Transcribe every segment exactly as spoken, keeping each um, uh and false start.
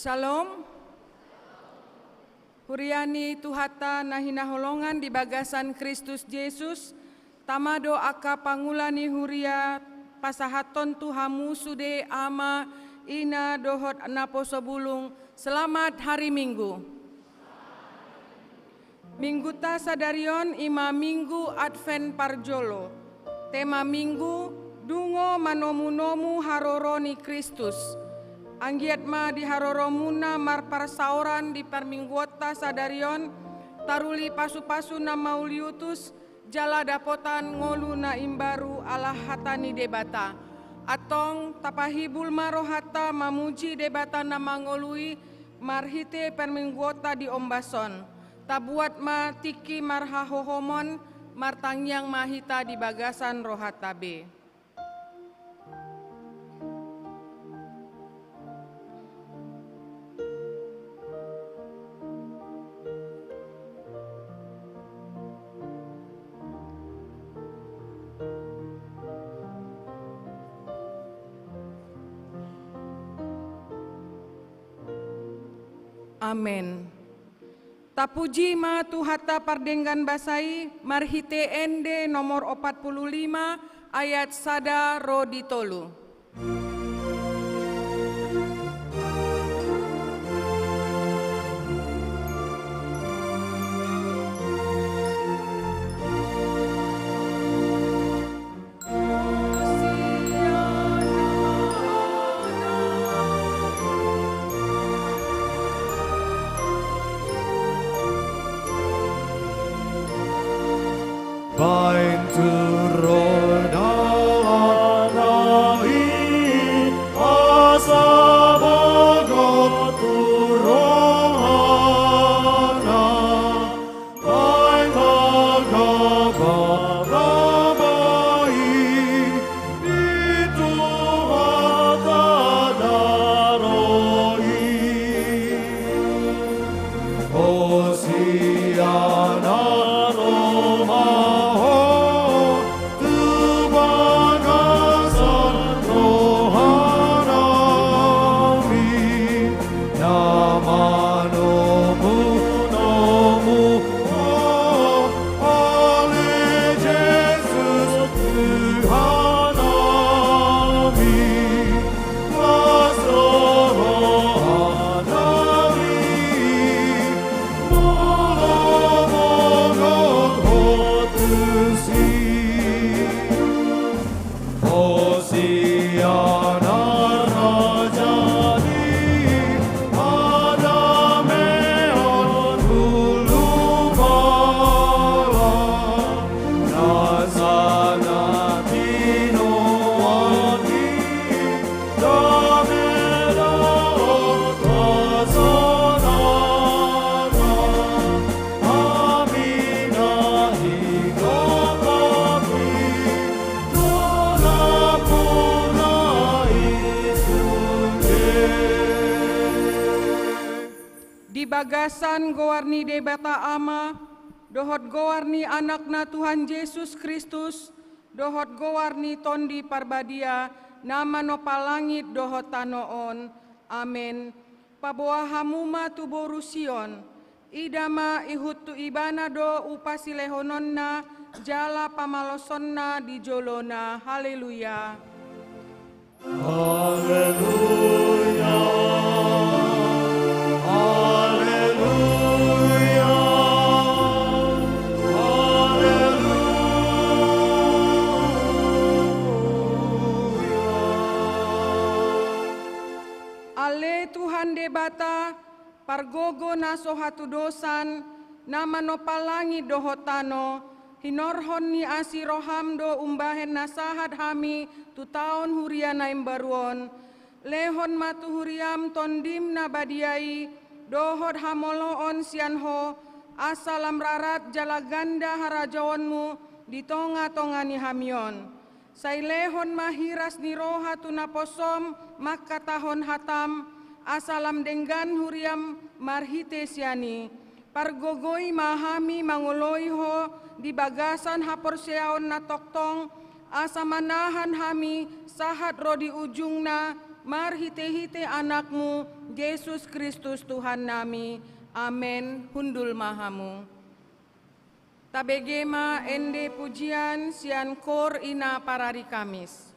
Shalom. Huria ni Tuhanta na hinaholongan di bagasan Kristus Jesus, tama do angka pangula ni huria pasahathon tu hamu sude ama, ina dohot naposo bulung, selamat hari Minggu. Minggunta sadari on i ma Minggu Advent parjolo. Tema Minggu, dungo manomunomu haroro ni Kristus. Anggiat ma di haroromuna marparsaoran di parmingguonta sadari on, taruli pasupasu na mauliutus, jala dapotan ngolu na imbaru ala hata ni Debata. Antong tapahibul ma rohanta mamuji Debata na mangolu i marhite parmingguonta di ombas on. Tabuat ma tingki marhahohomon, martangiang ma hita di bagasan rohanta be. Amen. Tapuji ma Tuhanta pardenggan basa i marhite ende nomor opat pulu lima ayat sada ro di tolu. Baen tu roda na i asa bagot tu rohana. Di bagasan goar ni Debata Ama, dohot goar ni Anakna Tuhan Jesus Kristus, dohot goar ni Tondi Parbadia, na manompa langit dohot tano on. Amen. Paboa hamu ma tu boru Sion, ida ma, ihut tu ibana do upa silehononna, jala pamalosonna di jolona. Haleluya. Haleluya. Haleluya. Haleluya. Ale Tuhan Debata, pargogo na so hatudosan, na manompa langit dohot tano, hinorhon ni asi roham do umbahen na sahat hami tu taon huria na imbaru on. Lehon ma tu huriam Tondim na badia i, dohot hamoloon sian Ho, asa lam rarat jala ganda harajaonmu di tongatonga ni hami on. Sai lehon ma hiras ni roha tu naposom mangkatahon hatam, asa lam denggan huriam marhite sian i. Pargogoi ma hami mangoloi Ho di bagasan haporseaon na tongtong, asa manahan hami sahat ro di ujungna, Marhite-hite Anakmu, Jesus Kristus Tuhannami. Amen. Hundul ma hamu. Tabege ma ende pujian sian kor ina parari Kamis.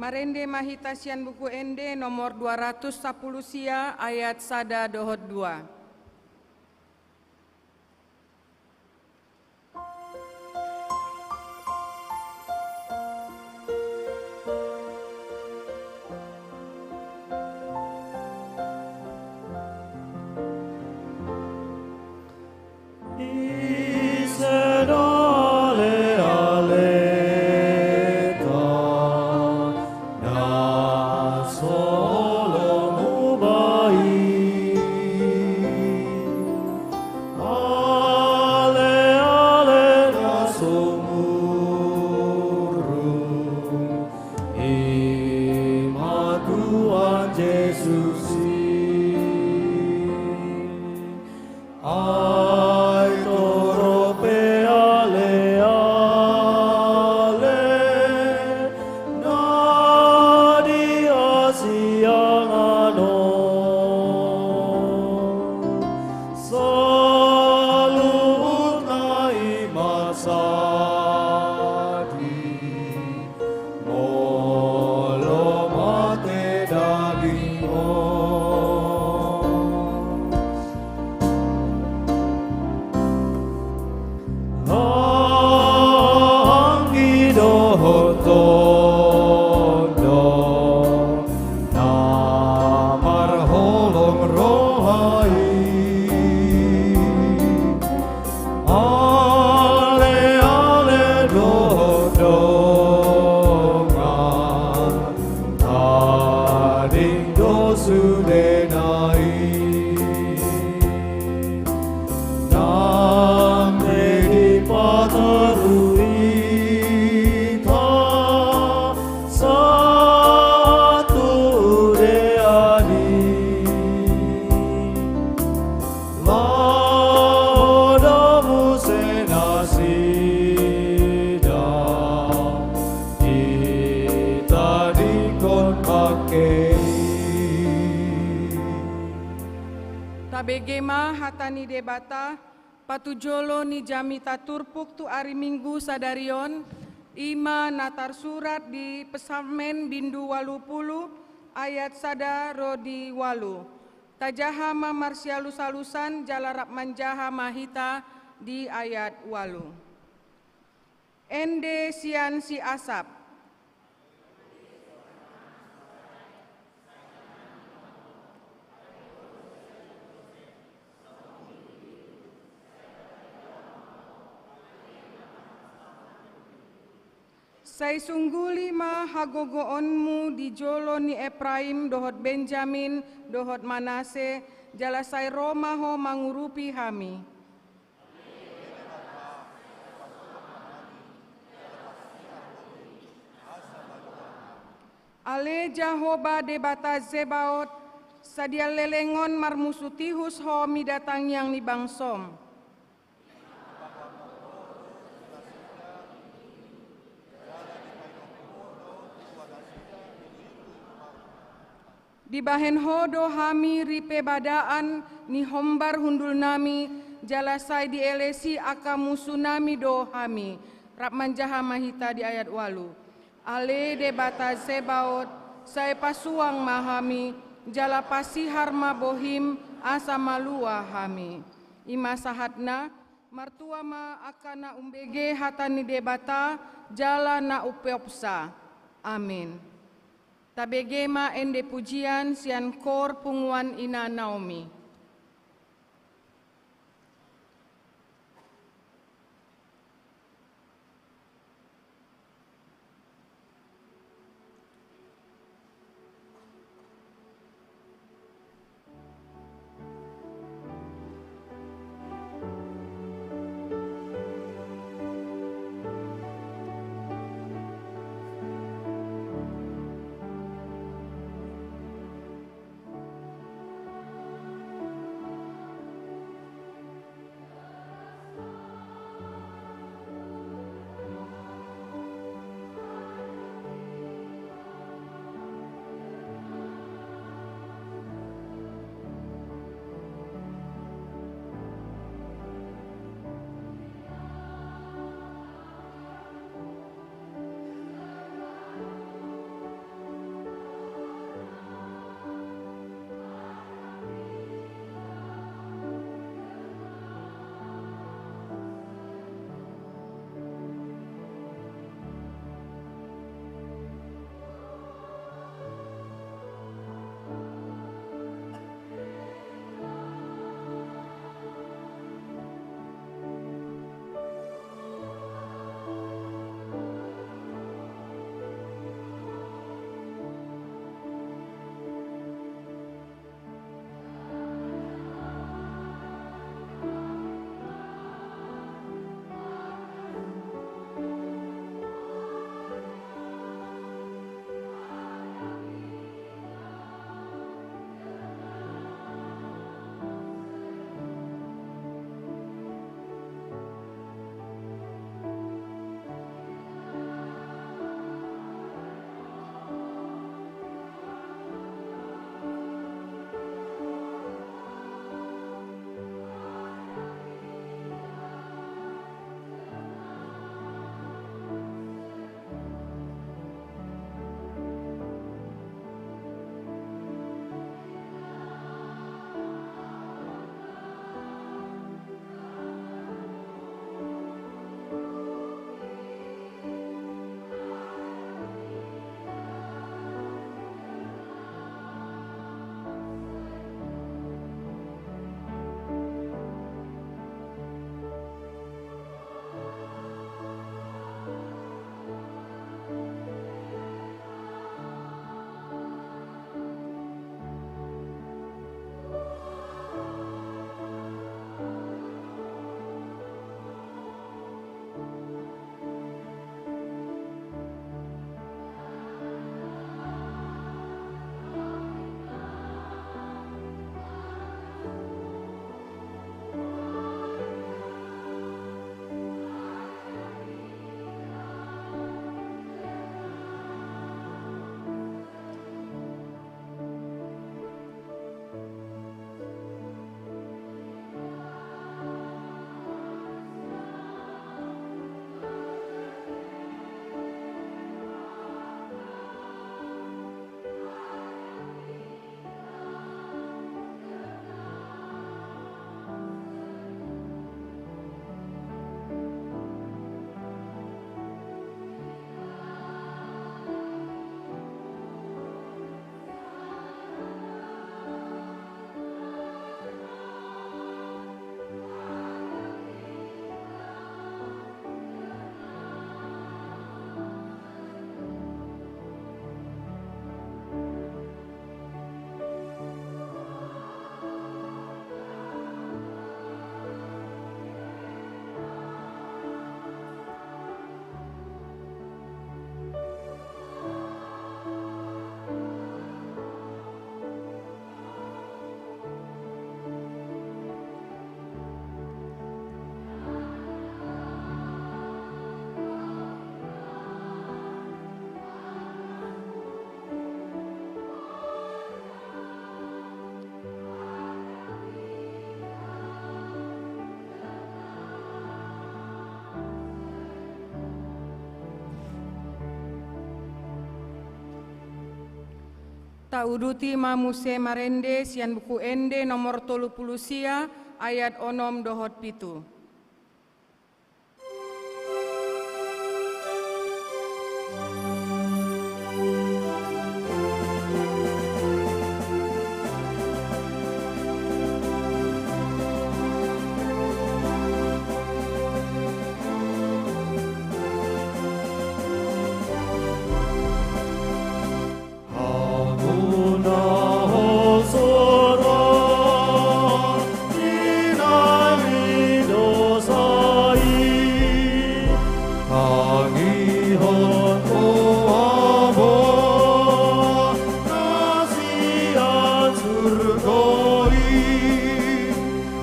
Marende ma hita sian Buku Ende nomor dua ratus sapuluh sia, ayat sada dohot dua. Ise na alealeta na so holong hubahen, aleale na so murung, i ma Tuhan Jesus i. Ai torop pe aleale na dihasiangan on, saluhutna i ma sadi, molo mate daging on. Anggi dohot tondo na marholong roha i, aleale dohot dongan tading do sudena i. Nang pe dipatoru hita sahat tu deani, laho do muse nasida ditadingkon bangke i. Tabege ma hata ni Debata, patujolo ni jamita turpuk tu ari Minggu sadari on, i ma na tarsurat di Psalmen bindu ualu pulu ayat sada ro di ualu. Tajaha ma marsialus-alusan jala rap manjaha ma hita di ayat ualu. Ende sian si Asap. Sai sungguli ma hagogoonmu di jolo ni Epraim dohot Benjamin dohot Manase, jala sai ro ma Ho mangurupi hami. Ale Jahowa Debata Zebaot, sadia lelengon marmusu tihus Ho mida tangiang ni bangsoM. Dibahen Ho do hami ripe badaan ni hombar hundulnami, jala sai dielesi angka musunami do hami. Rap manjaha ma hita di ayat ualu. Ale Debata Zebaot, sai pasuang ma hami, jala pasihar ma bohiM, asa malua hami. I ma sahatna, martua ma angka na umbege hata ni Debata, jala na umpeopsa. Amin. Tabege ma ende pujian sian kor punguan Ina Naomi. Tauduti ma muse marende sian Buku Ende nomor tolu pulu sia, ayat onom dohot pitu.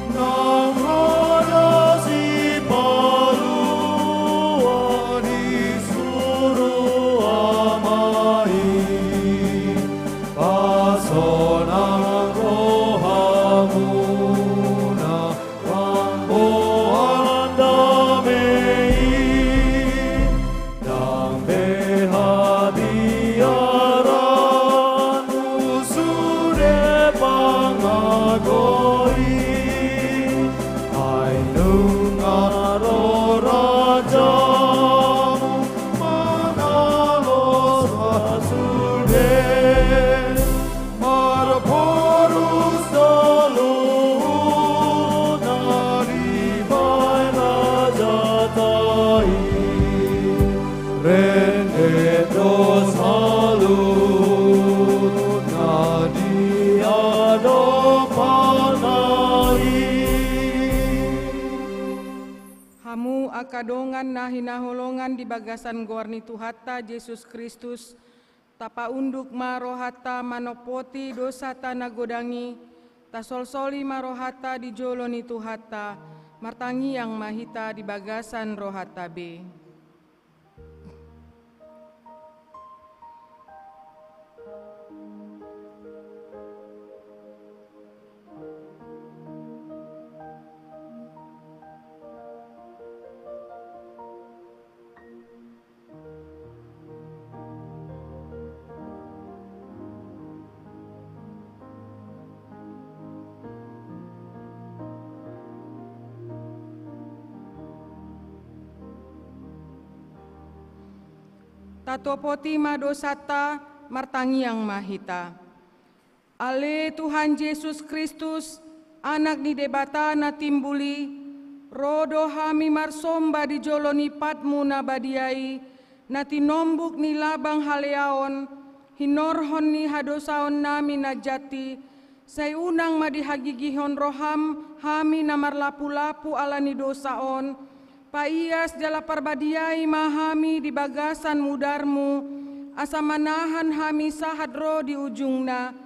Nang roda sipalua ni suru Ama i, pasonang rohamuna, ramboan dame i, ndang be habiaran, sude pangago i, ai nunga ro rajamu, mangalo sude, marporus do luhutna dibahen hajata i, rende do saluhutna di adopanna i. Hamu angka dongan na hinaholongan di bagasan goar ni Tuhanta Jesus Kristus, tapaunduk ma rohanta manompoti dosanta na godang i, tasolsoli ma rohanta di jolo ni Tuhanta, martangiang ma hita di bagasan rohanta be. Tatompoti ma dosanta, martangiang ma hita. Ale Tuhan Jesus Kristus, Anak ni Debata na timbul i, ro do hami marsomba di jolo ni patmu na badia i, na tinombuk ni labang haleaon, hinorhon ni hadosaonnami na jat i, sai unang ma dihagigihon roham hami na marlapulapu ala ni dosa on, paias jala parbadiai ma hami di bagasan mudarmu, asa manahan hami sahat ro di ujungna.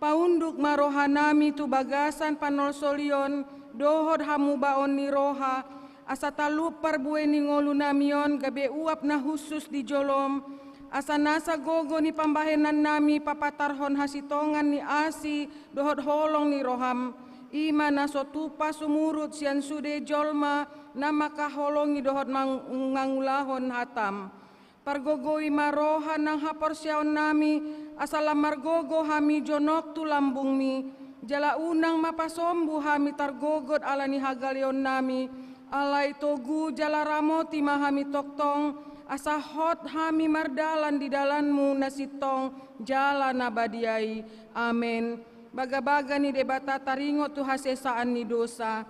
Paunduk ma rohanami tu bagasan panolsolion dohot hamubaon ni roha, asa talup parbue ni ngolunami on gabe uap na hushus di jolom, asa nasa gogo ni pambahenannami papatarhon hasitongan ni asi dohot holong ni roham, i ma na so tupa sumurut sian sude jolma na mangkaholongi dohot mang-, mangulahon hatam. Pargogoi ma roha nang haporseaonnami, asa lam margogo hami jonok tu lambungmi, jala unang ma pasombu hami targogot ala ni hagaleonnami, alai togu jala ramoti ma hami tongtong, asa hot hami mardalan di dalanmu na sintong jala na badia i. Amen. Bagabaga ni Debata taringot tu hasesaan ni dosa.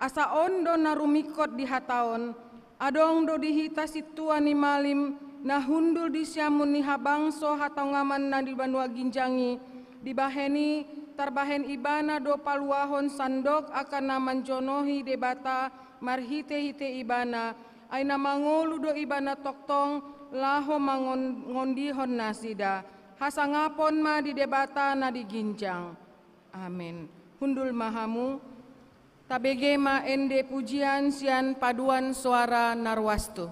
Asa on do na rumingkot di hata on, adong do di hita sintua ni malim, na hundul di siamun ni habangso hatongaman na di banua ginjang i, dibahen i, tarbahen ibana do paluahon sandok angka na manjonohi Debata marhitehite ibana, ai na mangolu do ibana tongtong laho mangon-, ngondihon nasida. Hasangapon ma di Debata na di ginjang. Amen. Hundul ma hamu. Tabege ma ende pujian sian paduan soara na ruas tu.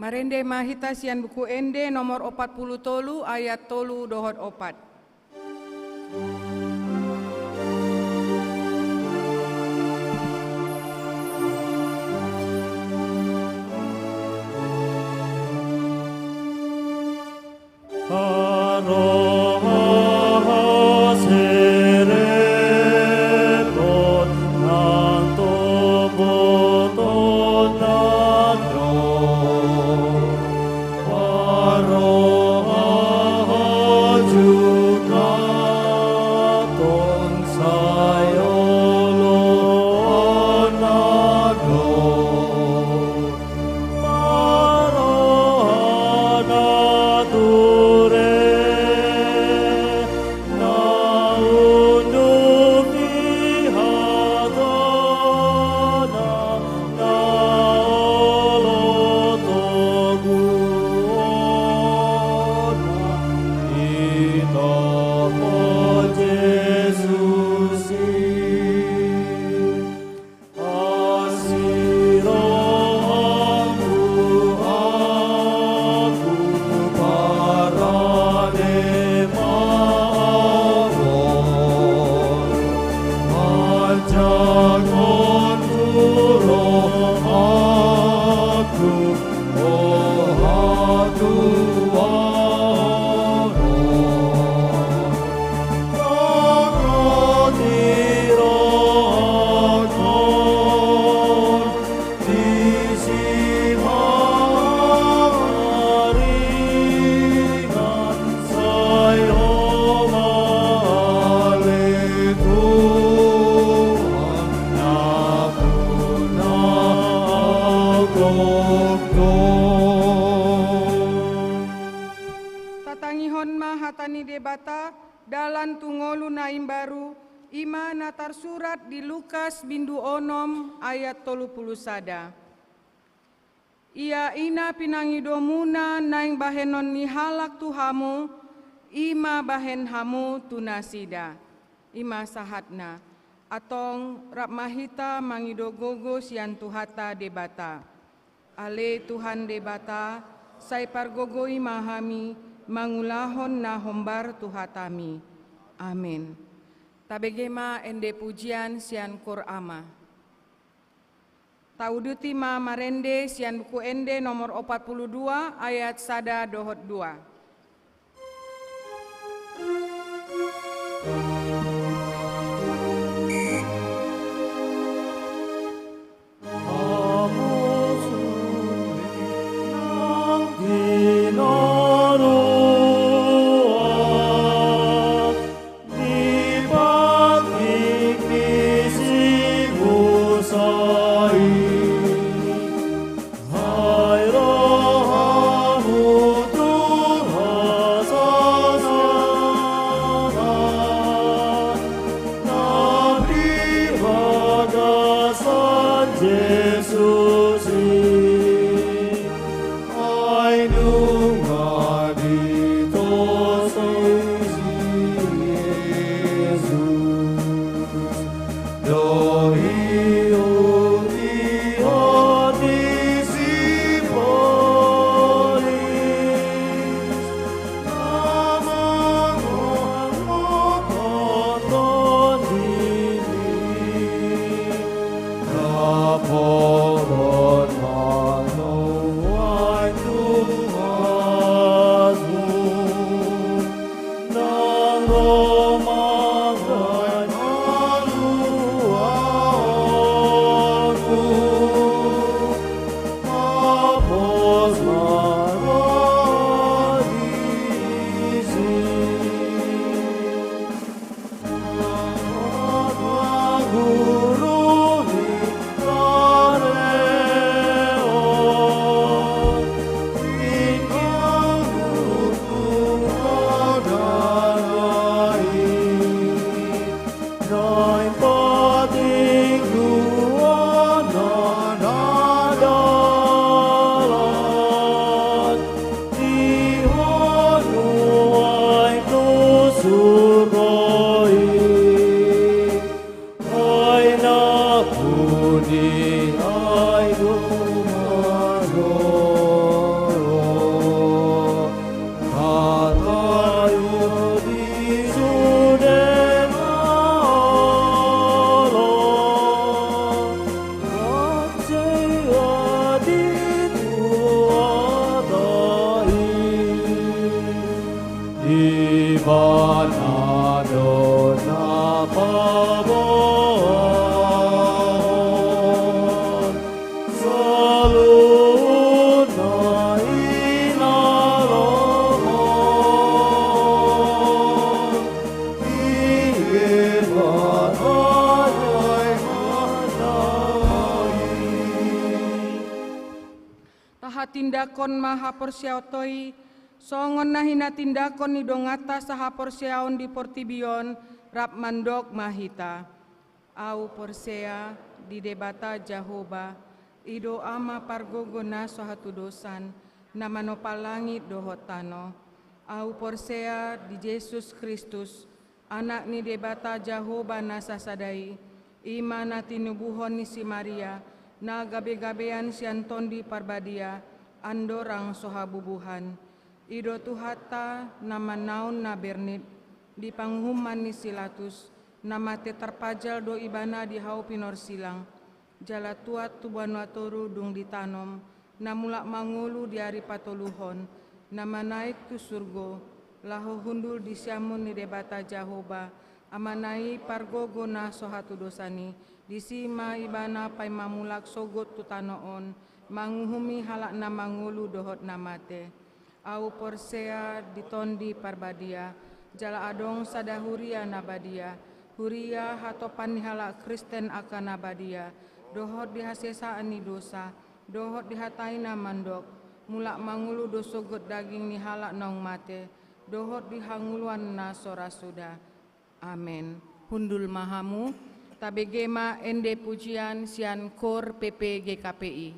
Marende ma hita sian Buku Ende nomor opat pulu tolu ayat tolu dohot opat. Tatangihon ma hata ni Debata, dalan tu ngolu na imbaru, i ma na tarsurat di Lukas bindu onom ayat tolu pulu sada. Ia i na pinangidomuna naeng bahenon ni halak tu hamu, i ma bahen hamu tu nasida. I ma sahatna. Antong rap ma hita mangido gogo sian Tuhanta Debata. Ale Tuhan Debata, sai pargogoi ma hami mangulahon na hombar tu hataMi. Amen. Tabege ma ende pujian sian Koor Ama. Tauduti ma marende sian Buku Ende nomor opat pulu dua ayat sada dohot dua. Tahatindangkon ma haporseaonta i, songon na hinatindangkon ni donganta sahaporseaon di portibi on, rap mandok ma hita. Ahu porsea di Debata Jahowa, i do Ama pargogo na so hatudosan, na manopa langit dohot tano. Ahu porsea di Jesus Kristus, Anak ni Debata Jahowa na sasada i, i ma na tinubuhon ni si Maria, na gabegabean sian Tondi Parbadia, andorang so habubuhan. I do Tuhanta na manaon na bernit, di panguhuman ni si Latus, na mate tarpajal do ibana di hau pinorsilang. Jala tuat tu banua toru dung ditanom, na mulak mangolu di ari patoluhon, na manaek tu surgo, laho hundul di siamun ni Debata Jahowa, Amana i pargogo na so hatudosan i, disi ma ibana paima mulak sogot tu tano on, manguhumi halak na mangolu dohot na mate. Ahu porsea di Tondi Parbadia, jala adong sada huria na badia, huria hatopan ni halak Kristen angka na badia, dohot di hasesaan ni dosa, dohot di hata i na mandok, mulak mangolu do sogot daging ni halak naung mate, dohot di hangoluan na so ra suda. Amen. Hundul ma hamu, tabege ma ende pujian sian Kor P P G K P I.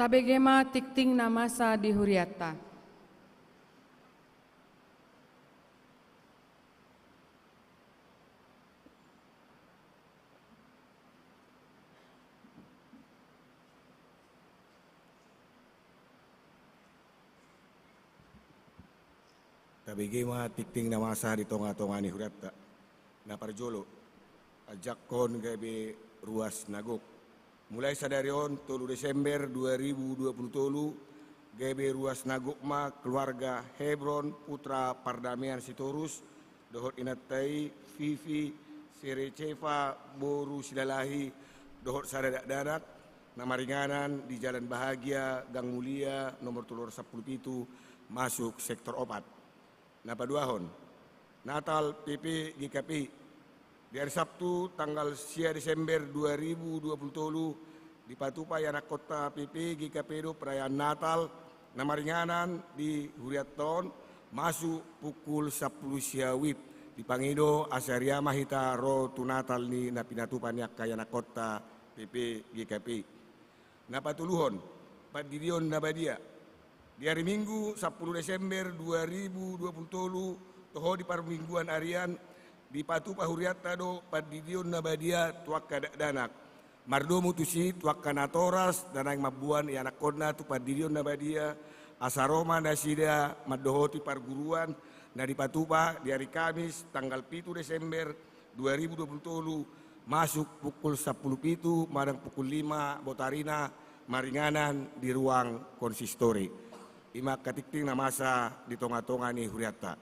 Tabege ma tingting na masa di hurianta. Tabege ma tingting na masa di tonga-tonga ni hurianta. Na parjolo, ajakhon gabe ruas na gok. Mulai sadari on, tolu Desember dua ribu dua puluh tolu, gabe ruas na gok ma keluarga Hebron putra Pardamean Sitorus, dohot inanta i Vivi Sereceva boru Silalahi, dohot sada dakdanak, na maringanan di Jalan Bahagia, Gang Mulia, nomor tolu ratus sampulu pitu, masuk sektor opat. Na paduahon, Natal P P G K P I. Di ari Sabtu tanggal sia Desember dua ribu dua puluh tolu, dipatupa ianakhonta P P G K P I do perayaan Natal na maringanan di hurianta on, masuk pukul sampulu sia WIB. Dipangido asa riama hita ro tu Natal ni na pinatupa ni angka ianakhonta P P G K P I. Na patoluhon, Pandidion na Badia. Di ari Minggu sampulu Desember dua ribu dua puluh tolu, toho di parmingguan arian, dipatupa hurianta do Pandidion na Badia tu angka dakdanak. Mardomu tusi tu angka natoras na naeng mamboan ianakhonna tu Pandidion na Badia, asa ro ma nasida mandohoti parguruan na dipatupa di ari Kamis tanggal pitu Desember dua ribu dua puluh tolu, masuk pukul sampulu pitu manang pukul lima botarina, maringanan di ruang konsistori. I ma angka tingting na masa di tonga-tonga ni hurianta.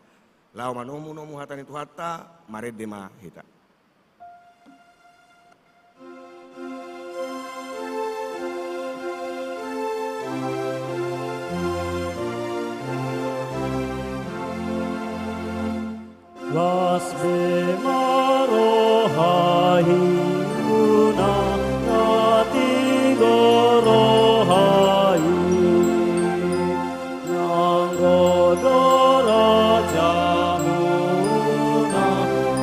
Laho manomu-nomu hata ni Tuhanta, marende ma hita. Las be ma roha i, unang na tigor roha i, nang godang rajamuna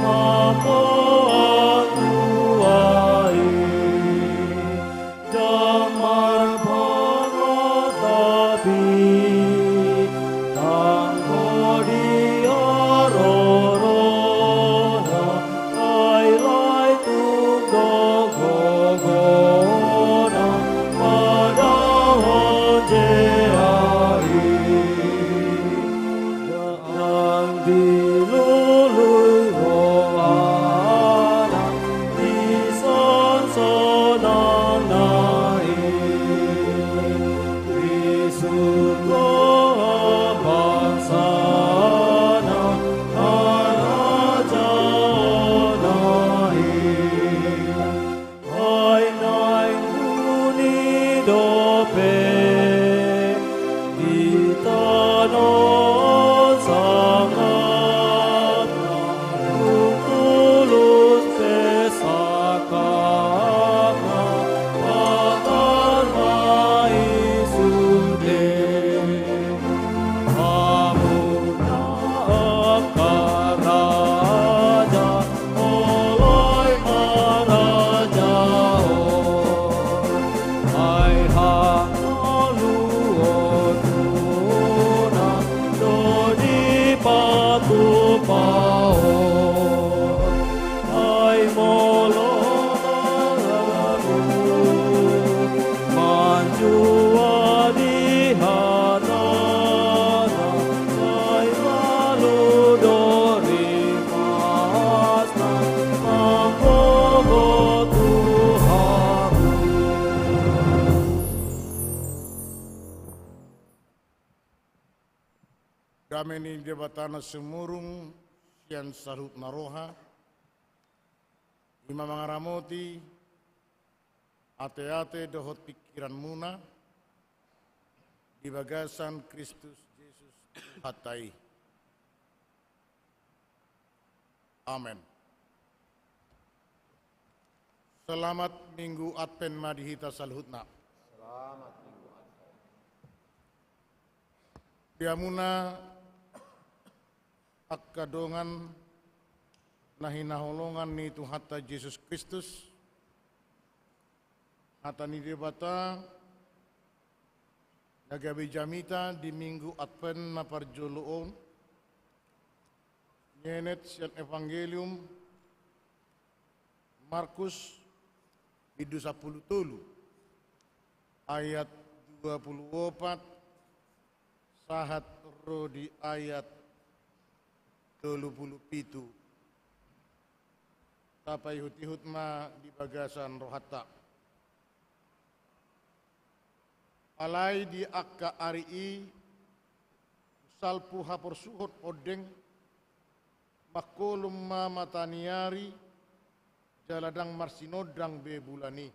mamboan tua i. Ndang marpangatabui, ndang hot di haroroan, ai lae tung do gogona padahon jea i. Ndang dilului rohana di sonsonanna i, risur do bangsana harajaonna i. Ai naeng uli dope di tano sangap, tung tulus pe sangkapna, patar ma i sude. Hamu na angka raja, olo i harajaon, ai hangoluonmuna do dipatupa on. Ai molo lagu manjua di hatana, ai lalu do rimasna manggogo tu hamu. Dame ni Debata na sumurung sian saluhut na roha, i ma mangaramoti ateate dohot pingkiranmuna di bagasan Kristus Jesus Tuhanta i. Amen. Selamat Minggu Advent ma di hita saluhutna. Selamat Minggu Advent. Di hamuna angka dongan na hinaholongan ni Tuhanta Jesus Kristus, hata ni Debata Na gabe jamita di Minggu Advent na parjolo on, nienet sian Evangelium Markus, bindu sampulu tolu, ayat dua pulu opat, sahat ro di ayat tolu pulu pitu. Tapaihut-ihut ma di bagasan rohanta. Alai di angka ari i, salpu haporsuhon ondeng, mangkolom ma mata ni ari, jala ndang marsinondang be bulan i.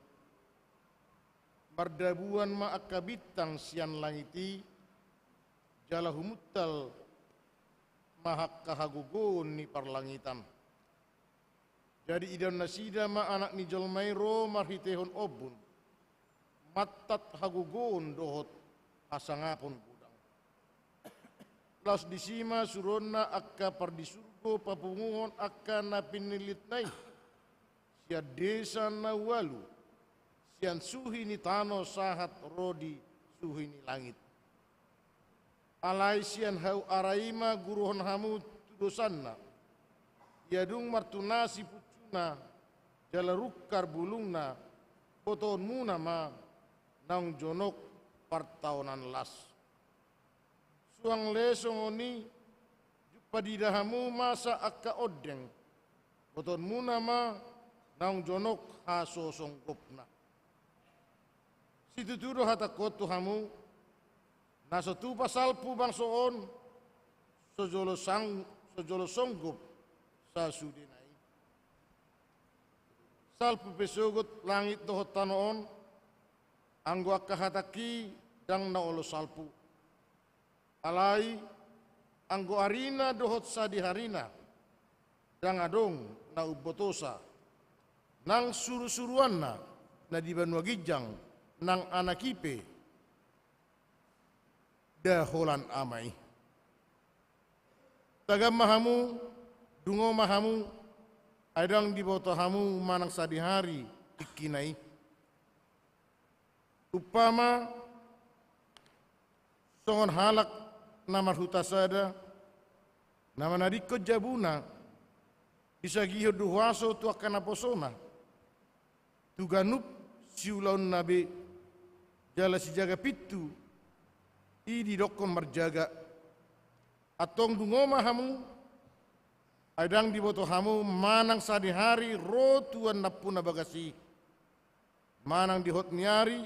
Mardabuan ma angka bintang sian langit i, jala humuntal ma angka hagogoon ni parlangitan. Jadi idaon nasida ma Anak ni jolma i ro marhiteihon ombun, mantat hagogoon dohot hasangapon godang. Laos disi ma suruonna angka pardisurgo papunguhon angka na pinillitna i sian desa na ualu, sian suhi ni tano sahat ro di suhi ni langit. Alai sian hau ara i ma guruhon hamu tudosanna. Ia dung martunasi punjuna jala rungkar bulungna, botoonmuna ma naung jonok partaonan las. Suang le songon i, jumpa diida hamu masa angka ondeng, botoonmuna ma naung jonok hasosonggopna. Situtu do hatangkon tu hamu, na so tupa salpu bangso on, sojolo sang-, sojolo songgop sasudena i. Salpu pe sogot langit dohot tano on, anggo angka hatangki ndang na olo salpu. Alai anggo arina dohot sadiharina, ndang adong na umbotosa, nang surusuruanna na di banua ginjang, nang Anak i pe, nda holan Ama i. Tagam ma hamu, dungo ma hamu, ai ndang diboto hamu manang sadihari tingkina i. Umpama songon halak na marhuta sada, na manadingkon jabuna, disagihon do huaso tu angka naposona, tu ganup siulaonna be, jala sijaga pintu i didokkon marjaga. Antong dungo ma hamu, ai ndang diboto hamu manang sadihari ro tuan nampuna bagas i, manang di hot ni ari,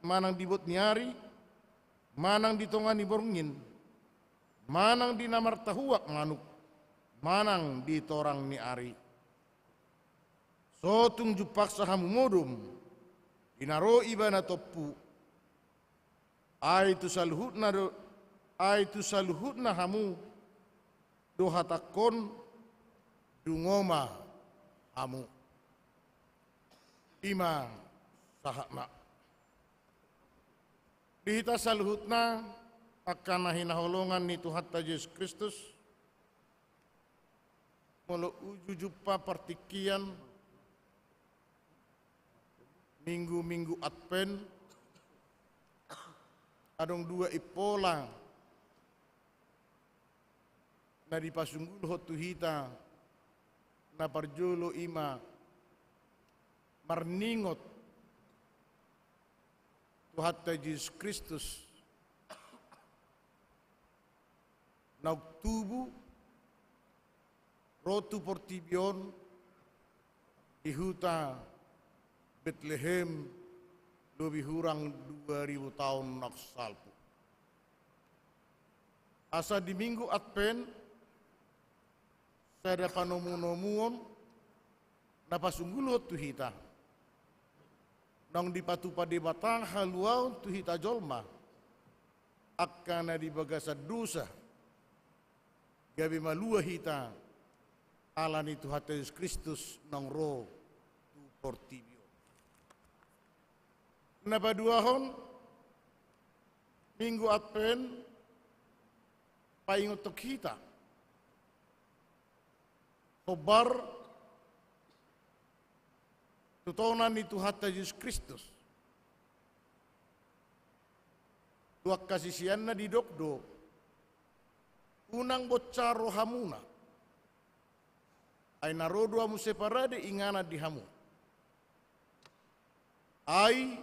manang di bot ni ari, manang di tonga ni borngin, manang di na martahuak manuk, manang di torang ni ari. So tung jumpangsa hamu modom, di na ro Ibana tompu, ai tu saluhutna do, ai tu saluhutna hamu do hatangkon, dungo ma hamu. I ma sahatna. Di hita saluhutna, angka na hinaholongan ni Tuhanta Jesus Kristus, molo uju jumpa partingkian minggu-minggu Advent, adong dua impola na dipasunggulhon tu hita. Na parjolo i ma marningot Tuhanta Jesus Kristus naung tubu ro tu portibi on di huta Betlehem, lobi hurang dua ribu taon naung salpu. Asa di Minggu Advent, sada panomunomuon na pasunggulhon tu hita, naung dipatupa Debata haluaon tu hita jolma, angka na di bagasan dosa, gabe malua hita ala ni Tuhanta Jesus Kristus naung ro tu portibi on. Na paduahon, Minggu Advent paingothon hita hombar tu tona ni Tuhanta Jesus Kristus. tu angka siseanna didok do, unang bonsa rohamuna, ai na ro do hamu separade inganan di hamu. Ai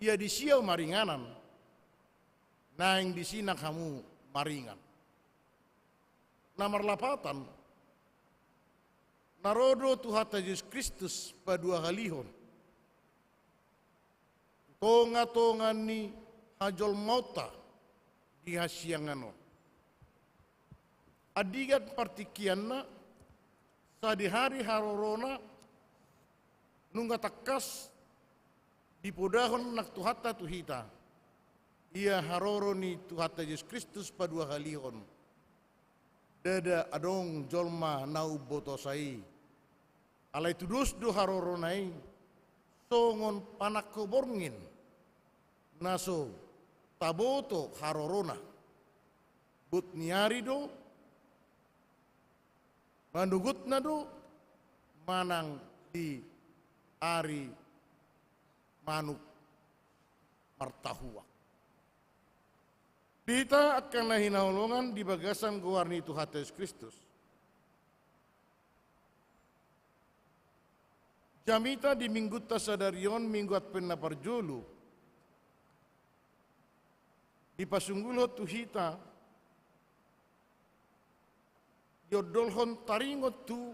ia disi ahu maringanan, naeng disi nang hamu maringan. Na marlapatan, na ro do Tuhanta Jesus Kristus paduahalihon tu tongatonga ni hajolmaonta di hasiangan on. Andigan partingkianna, sadihari harorona nunga tangkas dipodahon nang Tuhanta tu hita, ia haroro ni Tuhanta Jesus Kristus paduahalihon. Ndada adong jolma na umbotosa i. Alai tudos do harorona i songon panangko borngin na so taboto harorona. Bot ni ari do, manogotna do, manang di ari manuk martahuak. Di hita angka na hinaholongan di bagasan goar ni Tuhanta Jesus Kristus, jamita di minggunta sadari on, Minggu Advent na parjolo, dipasunggulhon tu hita, diondolhon taringot tu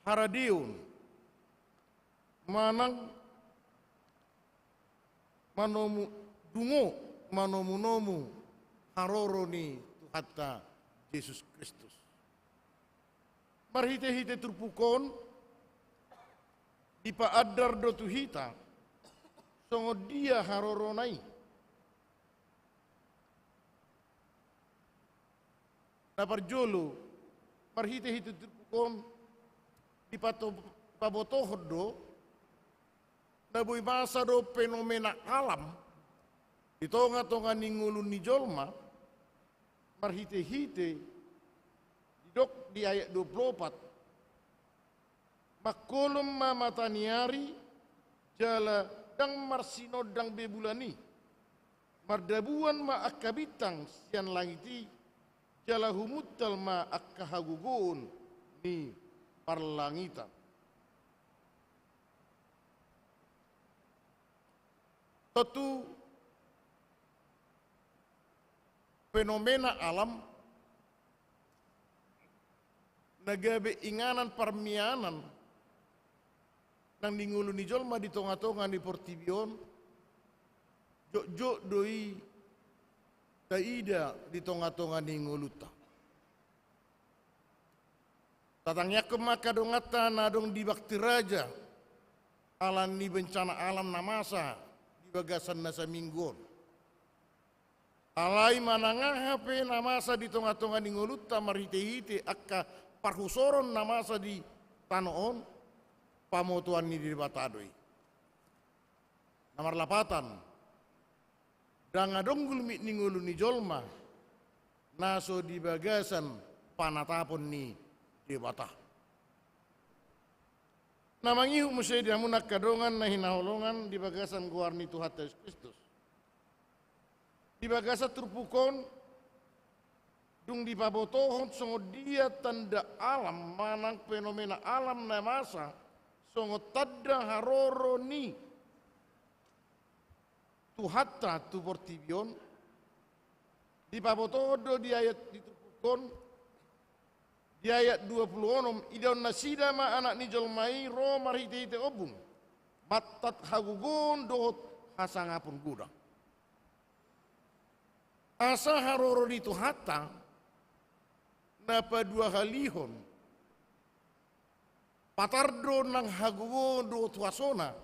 haradeon manang manomu, dungo manomunomu haroro ni Tuhanta Jesus Kristus. Marhitehite turpuk on, dipaandar do tu hita songon dia harorona i. Na parjolo, marhitehite turpuk on dipato-, dipabotohon do na boi masa do fenomena alam di tongatonga ni ngolu ni jolma, marhitehite didok di ayat dua pulu opat, mangkolom ma mata ni ari, jala ndang marsinondang be bulan i. Mardabuan ma angka bintang sian langit i, jala humuntal ma angka hagogoon ni parlangitan. Tontu fenomena alam na gabe inganan parmianan nang di ngolu ni jolma di tongatonga ni portibi on, jotjot do i taida di tongatonga ni ngolunta. Tatangiangkon ma angka donganta na adong di Bakti Raja ala ni bencana alam na masa di bagasan na saminggu on. Alai manang aha pe na masa di tongatonga ni ngolunta marhitehite angka parhusoron na masa di tano on, pamotoan ni Debata do i. Na marlapatan, ndang adong gulmit ni ngolu ni jolma na so di bagasan panatapon ni Debata. Na mangihut muse di hamuna angka dongan na hinaholongan di bagasan goar ni Tuhanta Jesus Kristus. Di bagasan turpuk on, dung dipabotohon songon dia tanda alam manang fenomena alam na masa songon tanda haroro ni Tuhanta tu portibi on, dipabotohon do di ayat di turpuk on, di ayat dua pulu onom, idaon nasida ma Anak ni jolma i ro marhitehite ombun, mantat hagogoon dohot hasangapon godang. Asa haroro ni Tuhanta na paduahalihon, patar do nang hagogoon dohot huasona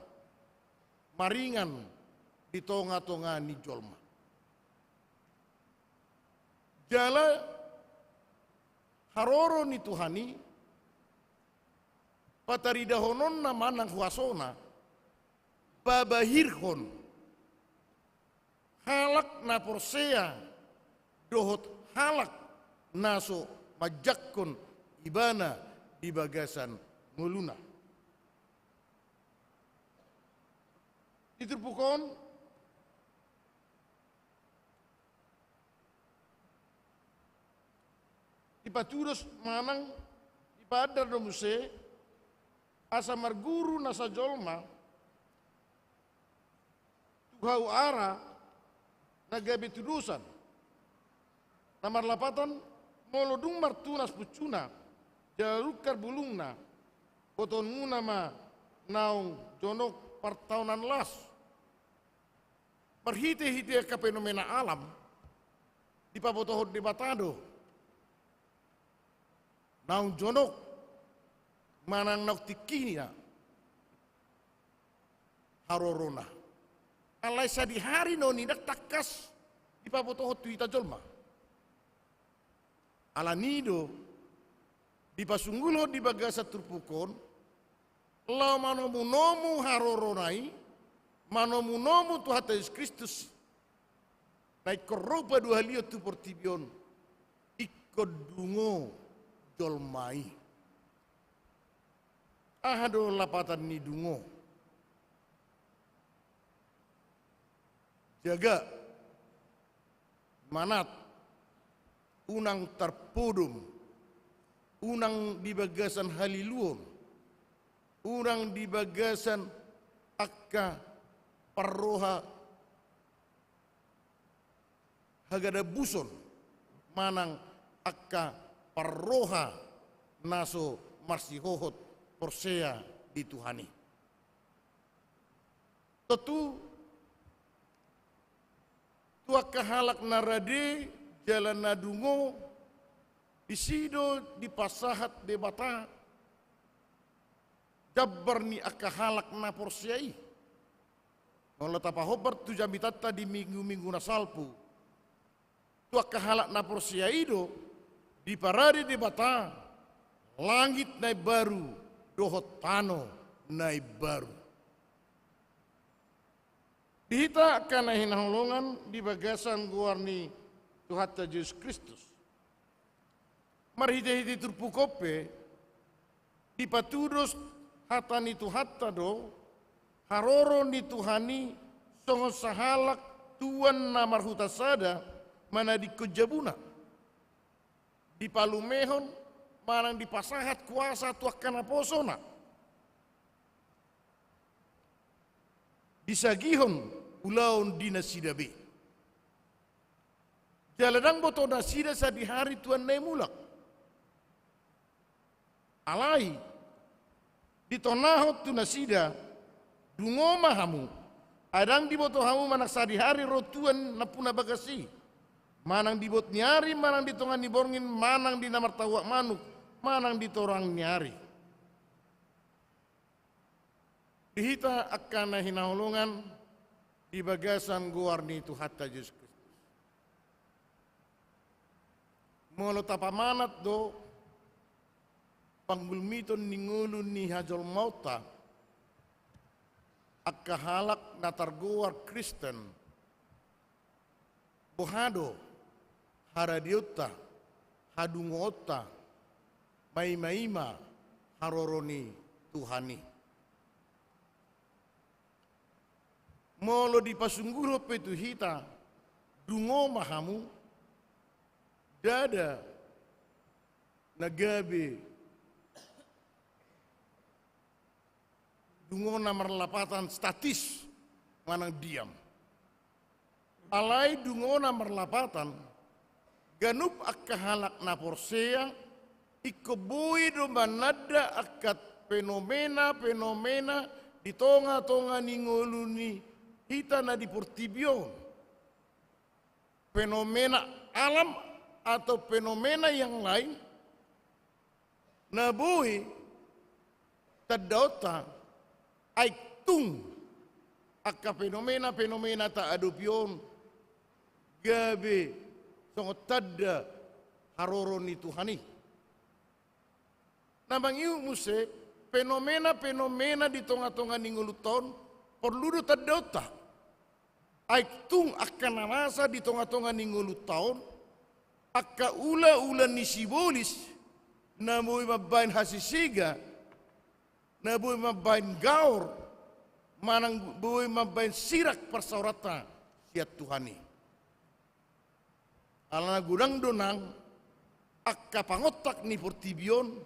maringan di tongatonga ni jolma. Jala haroro ni Tuhan i, pataridahononna manang huasona, pabahirhon halak na porsea dohot halak na so manjangkon ibana di bagasan ngoluna. Di turpuk on, dipatudos manang dipaandar do muse, asa marguru nasa jolma tu hau ara na gabe tudosan. Na marlapatan, molo dung martunas pucuna jala rungkar bulungna, botoonmuna ma naung jonok partaonan las. Marhite-hite angka fenomena alam dipabotohon Debata do naung jonok manang naung tingki ia harorona. Alai sadihari na unang tangkas dipabotohon tu hita jolma. Alani do dipasunggulhon di bagasan turpuk on, laho manomu-nomu harorona i, manomu-nomu Tuhanta Jesus Kristus, na ingkon ro paduahalihon tu portibi on, ingkon dungo jolma i. Aha do lapatan ni dungo? Jaga, manat, unang tarpodom, unang di bagasan haliluon, unang di bagasan angka parroha hagadabuson manang angka parroha na so marsihohot porsea di Tuhan i. Tontu tu angka halak na rade jala na dungo, disi do dipasahat Debata jambar ni angka halak na porsea i. Molo tapahombar tu jamitanta di minggu-minggu na salpu, tu angka halak na porsea i do diparade Debata langit na imbaru dohot tano na imbaru. Di hita angka na hinaholongan di bagasan goar ni Tuhanta Jesus Kristus, marhite-hite turpuk on pe dipatudos hata ni Tuhanta do haroro ni Tuhan i songon sahalak tuan na marhuta sada manadingkon jabuna. Dipalumehon manang dipasahat kuasa tu angka naposona, disagihon ulaon di nasida be. Jala ndang boto nasida sadihari tuanna i mulak. Alai ditonahon tu nasida, dungo ma hamu, ai ndang diboto hamu manang sadihari ro tuan nampuna bagas i, manang di bot ni ari, manang di tonga ni borngin, manang di na martauak manuk, manang di torang ni ari. Di hita angka na hinaholongan di bagasan goar ni Tuhanta Jesus Kristus, molo tapamanat do panggulmiton ni ngolu ni hajolmaonta, angka halak na targoar Kristen, boha do haradeonta, hadungoonta maima-ima haroro ni Tuhan i? Molo dipasungguhon pe tu hita, dungo ma hamu, ndada na gabe dungo na marlapatan statis manang diam. Alai dungo na marlapatan, ganup angka halak na porsea ingkon boi do mananda angka fenomena-fenomena di tonga-tonga ni ngolu ni hita na di portibi on. Fenomena alam atau fenomena yang lain na boi tandaonta, ai tung angka fenomena-fenomena taadopi on gabe songon tanda haroro ni Tuhan i. Na mangihut muse, fenomena-fenomena di tonga-tonga ni ngolunta on porlu do tandaonta. Ai tung angka na masa di tonga-tonga ni ngolunta on, angka ula-ula ni sibolis, na boi mambaen hasisiga, na boi mambaen gaor, manang boi mambaen sirak parsaoranta sian Tuhan i. Alana godang do nang angka pangontak ni portibi on,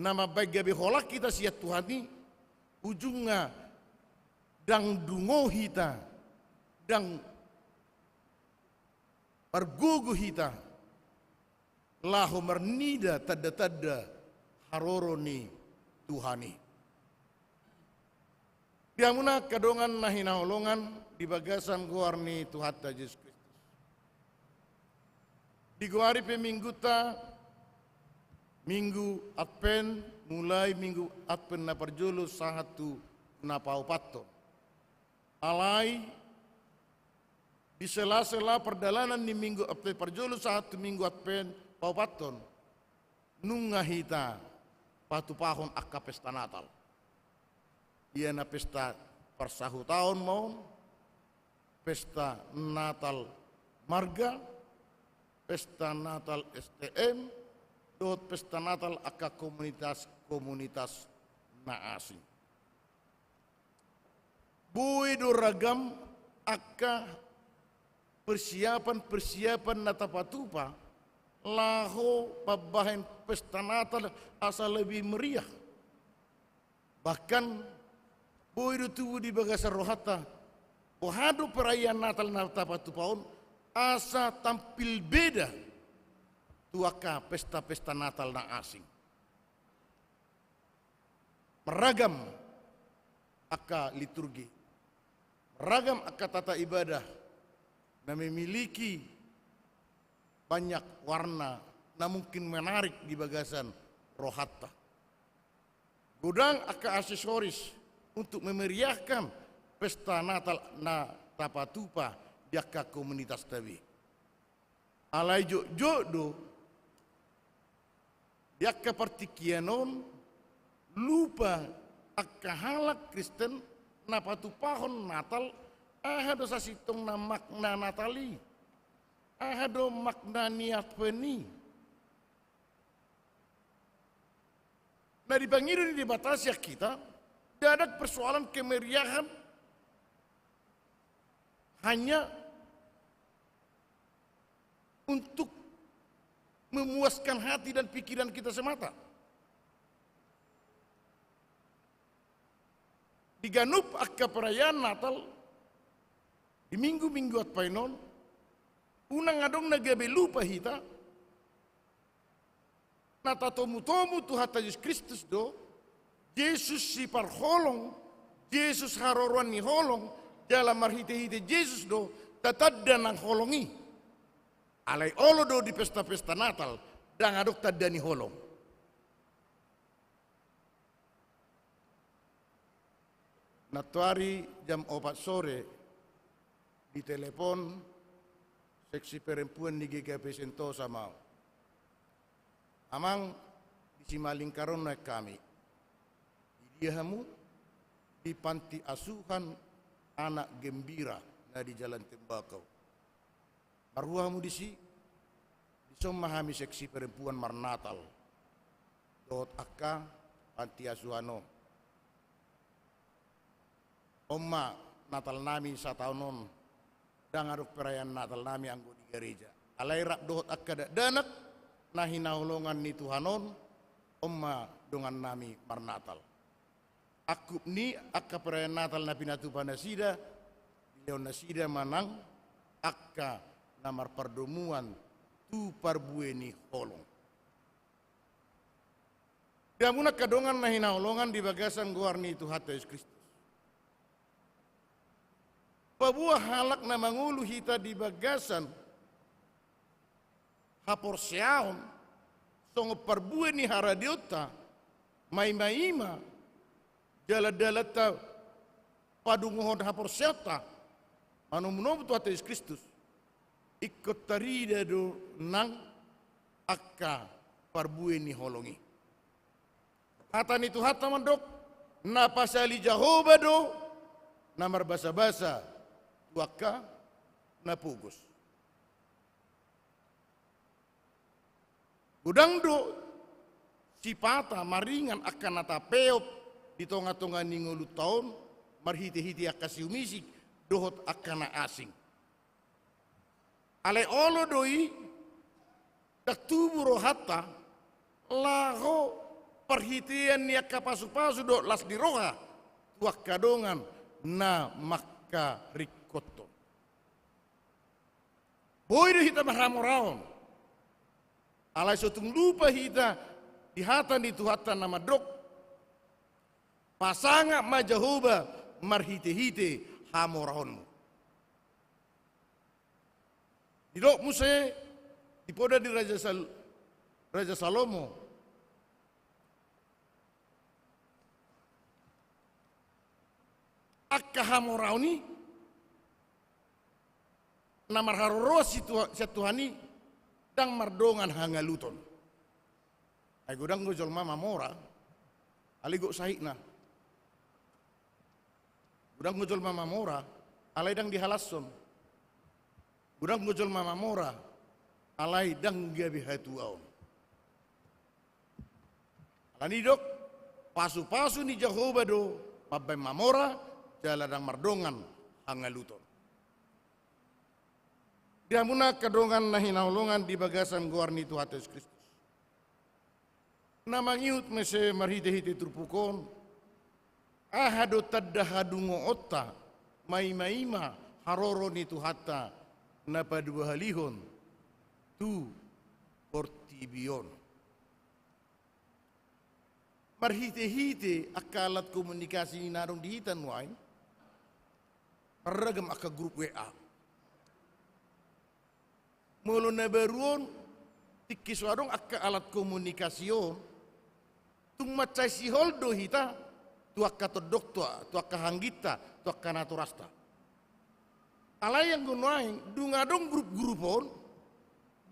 na mambaen gabe holan hita sian Tuhan i, ujungna ndang dungo hita, ndang margogo hita, laho marnida tanda-tanda haroro ni Tuhan i. Di hamuna angka dongan na hinaholongan di bagasan goar ni Tuhanta Jesus Kristus. Digoari pe minggunta Minggu Advent, mulai Minggu Advent na parjolo sahat tu na paopathon. Alai di sela-sela pardalanan ni Minggu Advent parjolo sahat tu Minggu Advent paopathon, nunga hita patupahon angka pesta Natal. Ia na pesta parsahutaon ma on, pesta Natal marga, pesta Natal S T M, dohot pesta Natal angka komunitas-komunitas na asing. Boi do ragam angka persiapan-persiapan na tapatupa laho mambahen pesta Natal asa lebih meriah. Bahkan boi do tubu di bagasan rohanta, boha do perayaan Natal na tapatupa on asa tampil beda tu angka pesta-pesta Natal na asing. Marragam angka liturgi, marragam angka tata ibadah na memiliki banyak warna na mungkin menarik di bagasan rohanta. Godang angka aksesoris untuk memeriahkan pesta Natal na tapatupa di angka komunitas tabi. Alai jotjot do di angka partingkian on lupa angka halak Kristen na patupahon Natal, aha do sasintongna makna Natal i, aha do makna ni Advent i. Na dipangido ni Debata sian hita, ndada persoalan kemeriahan hanya untuk memuaskan hati dan pikiran kita semata. Di ganup angka perayaan Natal di minggu-minggu Advent on, unang adong na gabe lupa hita, na tatomu-tomu Tuhanta Jesus Kristus do, Jesus siparholong, Jesus haroroan ni holong, jala marhite-hite Jesus do tatanda nang holong i. Alai olo do di pesta-pesta Natal, ndang adong tanda ni holong. Nantoari jam opat sore, ditelepon seksi perempuan ni G K P Sentosa ma au. Amang, di Simalingkar on nuaeng hami. Di dia hamu? Di panti asuhan Anak Gembira na di Jalan Tembakau. Marhua hamu disi? Dison ma hami seksi perempuan marnatal dohot angka panti asuhan on. On ma Natal nami sataon on, ndang adong perayaan Natal nami anggo di gareja. Alai rap dohot angka dakdanak na hinaholongan ni Tuhan on, on ma dongan nami marnatal. Angkup ni angka perayaan Natal na pinatupa nasida, dilehon nasida ma nang angka na marpardomuan tu parbue ni holong. Di hamuna angka dongan na hinaholongan di bagasan goar ni Tuhanta Jesus Kristus. Paboa halak na mangolu hita di bagasan haporseaon, songon parbue ni haradeonta, maimaima, dalandalanta padungohon haporseaonta, manomunomu Tuhanta Jesus Kristus, ingkon tarida do nang angka parbue ni holong i. Hata ni Tuhanta mandok, na pasali Jahowa do na marbasabasa tu angka na pogos. Godang do sipata maringan angka na tapeop di tongatonga ni ngolunta on, marhitehite angka siumisik dohot angka na asing. Alai olo do i Ndang tubu rohanta laho parhitean ni angka pasupasu dohot las ni roha tu angka dongan na mangkaringkothon. Boi do hita marhamoraon, alai so tung lupa hita di hata ni Tuhanta na mandok: Pasangap ma Jahowa marhitehite hamoraonmu. Didok muse di poda ni Raja Sal-, Raja Salomo, angka hamoraon i na marharoroan sian Tuhan i ndang mardongan hangaluton. Ai godang do jolma mamora, alai gok sahitna. Godang do jolma mamora, alai ndang dihalashon. Godang do jolma mamora, alai ndang gabe hatuaon. Alani i didok, pasupasu ni Jahowa do mambahen mamora jala ndang mardongan hangaluton. Di hamuna angka dongan na hinaholongan di bagasan goar ni Tuhanta Jesus Kristus, na mangihut muse marhitehite turpuk on, aha do tanda hadungoonta maimaima haroro ni Tuhanta na paduahalihon tu portibi on? Marhitehite angka alat komunikasi na adong di hita nuaeng, marragam angka grup W A. Molo na baru on, tingki so adong angka alat komunikasi on, tung mansai sihol do hita tu angka tondongta, tu angka hangginta, tu angka natorasta. Alai anggo nuaeng dung adong grup-grup on,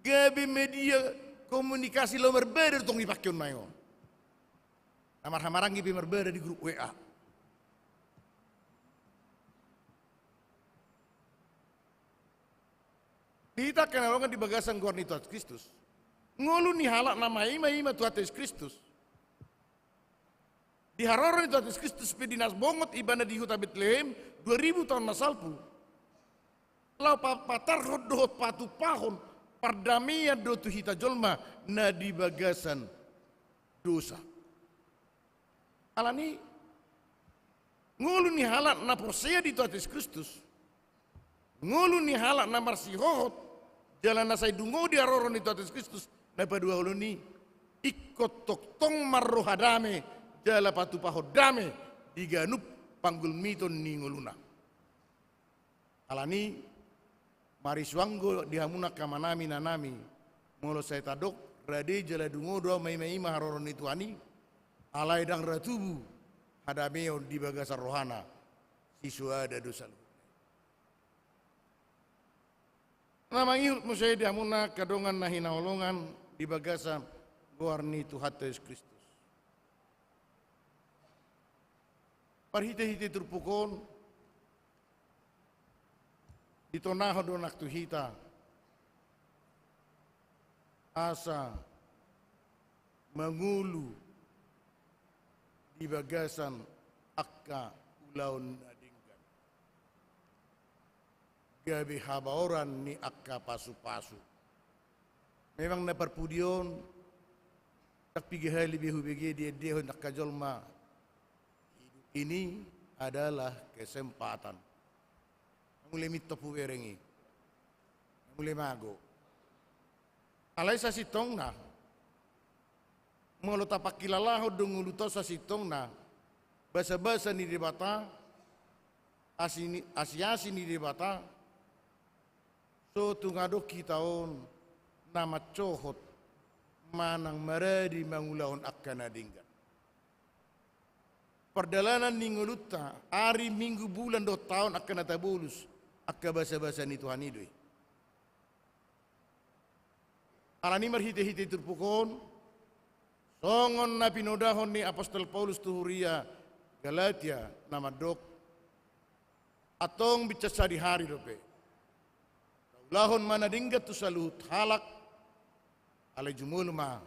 gabe media komunikasi laho marbada do tong dipake on nuaeng on. Na marhahamaranggi pe marbada di grup W A. Di hita angka na hinaholongan di bagasan goar ni Tuhan Jesus Kristus, ngolu ni halak na maimaima Tuhanta Jesus Kristus. Di haroro ni Tuhan Jesus Kristus pe di na bongot ibana di huta Betlehem dua ribu taon na salpu, laho pa-, patarhon dohot patupahon pardamean do tu hita jolma na di bagasan dosa. Alani i, ngolu ni halak na porsea di Tuhan Jesus Kristus, ngolu ni halak na marsihohot jala na sai dungo di haroro ni Tuhan Jesus Kristus na paduahalihon i, ingkon tongtong marroha dame jala patupahon dame di ganup panggulmiton ni ngoluna. Alani i, marisuang do di hamuna angka amanami, inanami, molo sai tadok, rade jala dungo do ahu maimaima haroro ni Tuhan i, alai ndang ra tubu hadameon di bagasan rohana, sisoada do saluhutna. Na mangihut muse di hamuna angka dongan na hinaholongan di bagasan goar ni Tuhanta Jesus Kristus. Marhitehite turpuk on, ditonahon do nang tu hita asa mangolu di bagasan angka ulaon na denggan, gabe habaoran ni angka pasupasu. Memang na parpudi on, ndang piga hali be hubege diendehon angka jolma, hidup ini adalah kesempatan. Mangulai mintop hubereng i, mangulai mago. Alai sasintongna, molo tapangkilalahon do ngolunta on sasintongna, basabasa ni Debata, asi ni, asiasi ni Debata, so tung adong hita on na mansohot manang maradi mangulahon angka na denggan. Pardalanan ni ngolunta, ari, minggu, bulan dohot taon angka na tabolus, angka basabasa ni Tuhan i do i. Alani i marhitehite turpuk on, songon na pinodahon ni apostel Paulus tu huria Galatia na mandok: Antong binsan sadihari dope, taulahon ma na denggan tu saluhut halak, alai jumolo ma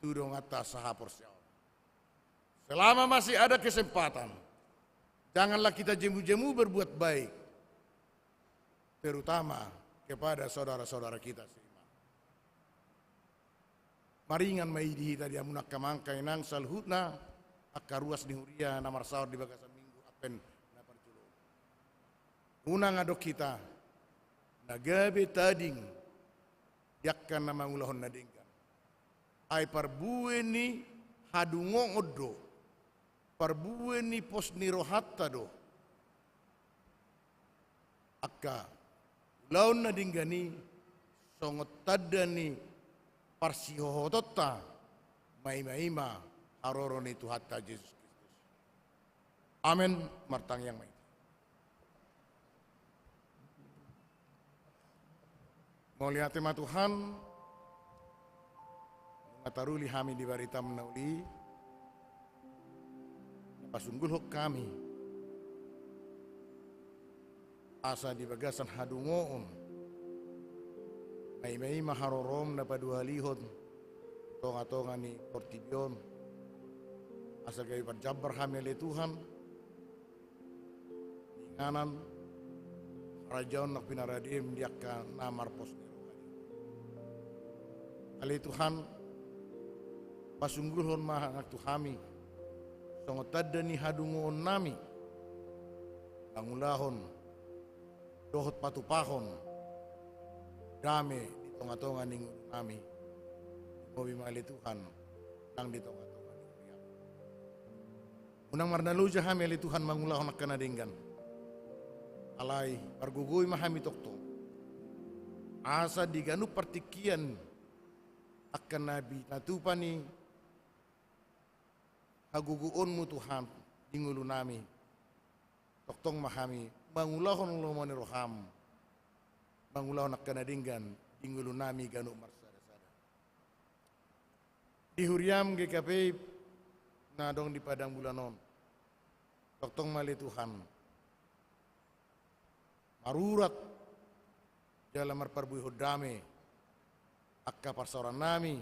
tu donganta sahaporseaon. Selama masih ada kesempatan, janganlah kita jemu-jemu berbuat baik, terutama kepada saudara-saudara kita seiman. Maringan ma i di hita di hamu angka amang, inang, saluhutna angka ruas ni huria na marsaor di bagasan Minggu Advent na parjolo on. Unang adong hita na gabe tading di angka na mangulahon na denggan. Ai parbue ni hadungoon do, parbue ni pos ni rohanta do angka ulaon na denggan i, songon tanda ni parsihohotonta maimaima haroro ni Tuhanta Jesus Kristus. Amen. Martangiang ma hita. Mauliate ma Tuhan, nunga taruli hami di baritaM na uli, na pasunggulhon hami, asa di bagasan hadungoon maimaima haroroM na paduahalihon tongatonga ni portibi on, asa gabe parjambar hami ale Tuhan, di inganan harajaon na pinaradeM di angka na marpos ni roha i. Ale Tuhan, pasunggulhon ma nang tu hami, songon tanda ni hadungoonnami, mangulahon dohot patupahon dame di tongatonga ni ngolunami. Gobi ma ale Tuhan, nang di tongatonga ni huriaM. Unang marnaloja hami ale Tuhan mangulahon angka na denggan. Alai pargogoi ma hami tongtong, asa di ganup partingkian angka na pinatupa ni hagogoonMu Tuhan di ngolunami, tongtong ma hami mangulahon lomo ni rohaM, mangulahon angka na denggan di ngolunami ganup marsadasada. Di huriaM G K P I na adong di Padang Bulan on, tongtong ma ale Tuhan marurat jala marparbuehon dame angka parsaorannami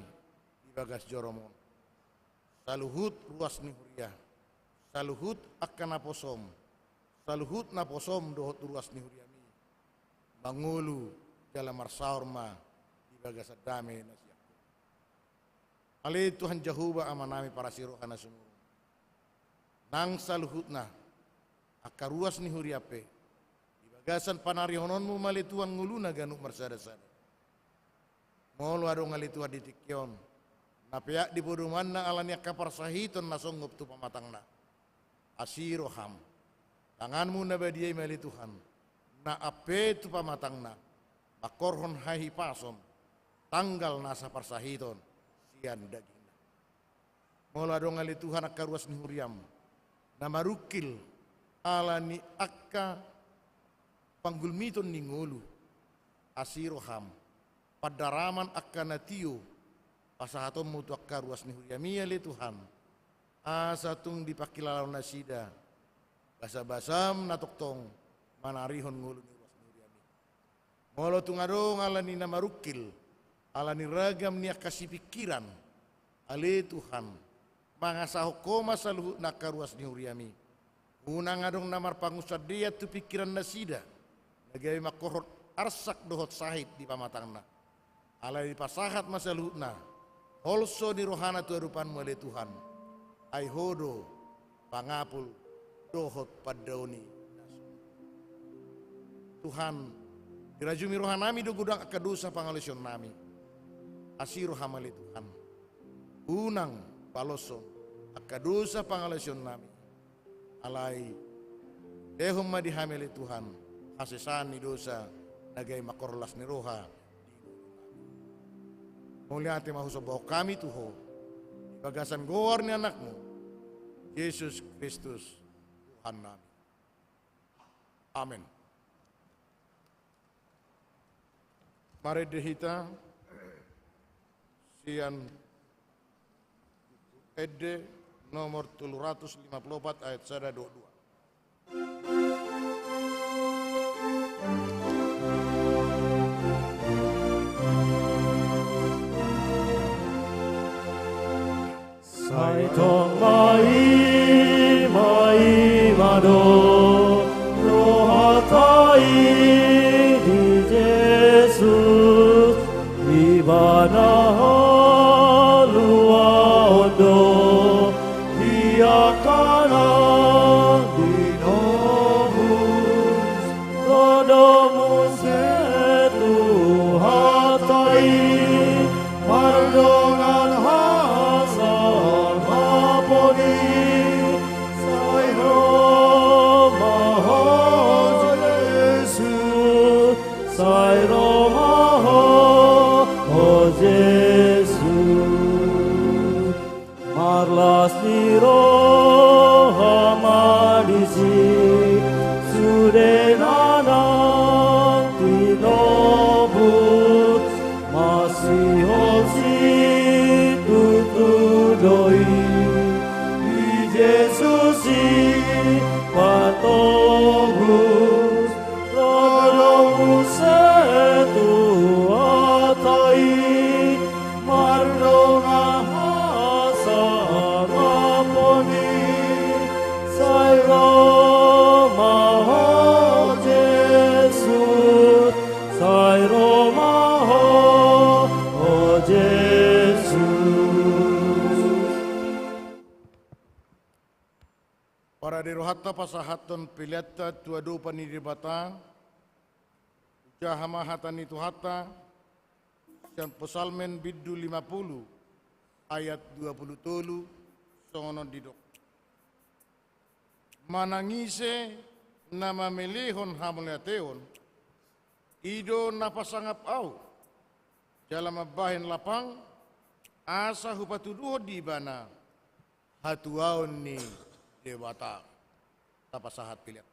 di bagas joroM on. Saluhut ruas ni huria, saluhut angka naposoM, saluhut naposoM dohot ruas ni huriaMi, mangolu jala marsaor ma di bagasan dame na sian Ho. Ale Tuhan Jahowa, Amanami parasi roha na sumurung, nang saluhutna angka ruas ni huriaM pe di bagasan panarihononMu ma ale Tuhan ngoluna ganup marsadasada. Molo adong ale Tuhan di tingki on na peak di podomanna ala ni angka parsahiton na songgop tu pamatangna, asi rohaM, tanganMu na badia i ma ale Tuhan na ampe tu pamatangna, mangkorhon hahipason, tanggal nasa parsahiton sian dagingna. Molo adong ale Tuhan angka ruas ni huriaM na marungkil ala ni angka panggulmiton ni ngolu, asi rohaM, pandaraman angka na tio pasahatonMu tu angka ruas ni huriaMi ale Tuhan, asa tung dipangkilalahon nasida basabasaM na tongtong manarihon ngolu ni ruas ni huriaMi. Molo tung adong ala ni na marungkil ala ni ragam ni angka sipingkiran, ale Tuhan, mangasahon Ho ma saluhutna angka ruas ni huriaMi. Unang adong na marpangunsandean tu pingkiran nasida na gabe mangkorhon arsak dohot sahit di pamatangna. Alai pasahat ma saluhutna holso ni rohana tu adopanMu ale Tuhan. Ai Ho do pangapul dohot pandaoni. Tuhan, dirajumi rohanami do godang angka dosa pangalaosionnami. Asi rohaM ale Tuhan, unang paloshon angka dosa pangalaosionnami. Alai lehon ma di hami ale Tuhan hasesaan ni dosa na gabe mangkorhon las ni roha. Mauliate ma husombahon hami tu Ho di bagasan goar ni AnakMu Jesus Kristus Tuhannami. Amen. Marende hita sian Ende nomor tolu ratus lima puluh opat ayat sada dohot dua. Sai tong maimaima do rohanta i di Jesus, Ibana Angka na tinobus, ro do muse tu hata i, mardongan hasangapon i, sai ro ma ho Jesus, sai ro ma ho, ho Jesus. Marlas ni roha ma disi, sude na naeng tinobus, masihol situtu do i, di Jesus i patobus, ro do muse tu hata i, mardongan hasangapon i, sai ro ma ho Jesus, sai ro ma ho, ho Jesus. Parade rohanta pasahathon peleanta tu adopan ni Debata. Hujaha ma hata ni Tuhanta sian Psalmen bindu lima pulu ayat dua pulu tolu, songon on didok: Manang ise na mamelehon hamauliateon, i do na pasangap Ahu, jala mambahen lapang, asa hupatuduhon di ibana hatuaon ni Debata. Tapasahat pelean.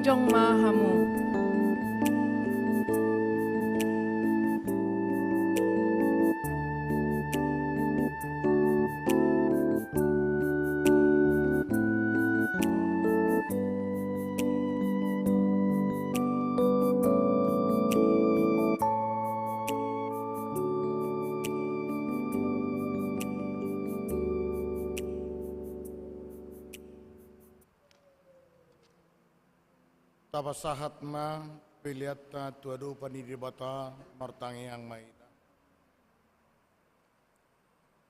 Jongjong ma hamu. Tapasahat ma peleanta tu adopan ni Debata, martangiang ma hita.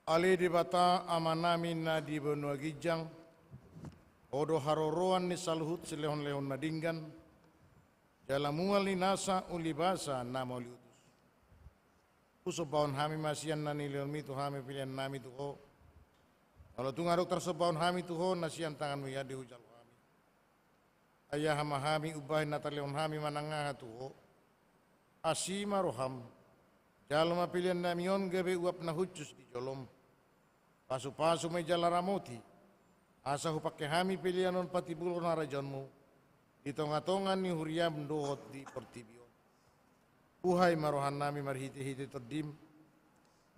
Ale Debata Amanami na di banua ginjang, Ho do haroroan ni saluhut silehonlehon na denggan, jala mual ni nasa ulibasa na mauliutus. Husombahon hami ma sian na nilehonmi tu hami peleannami tu Ho. Molo tung adong tarsombahon hami tu Ho na sian tanganmu i ate hujalo hami. Ai aha ma hami umbahen na talehon hami manang aha tu Ho? Asi ma roham. Jalo ma peleannami on gabe uap na hushus di jolom. Pasupasu ma i jala ramoti, asa hupangke hami pelean on patibulhon harajaonmu di tongatonga ni huriam dohot di portibi on. Buhai ma rohanami marhitehite Tondim,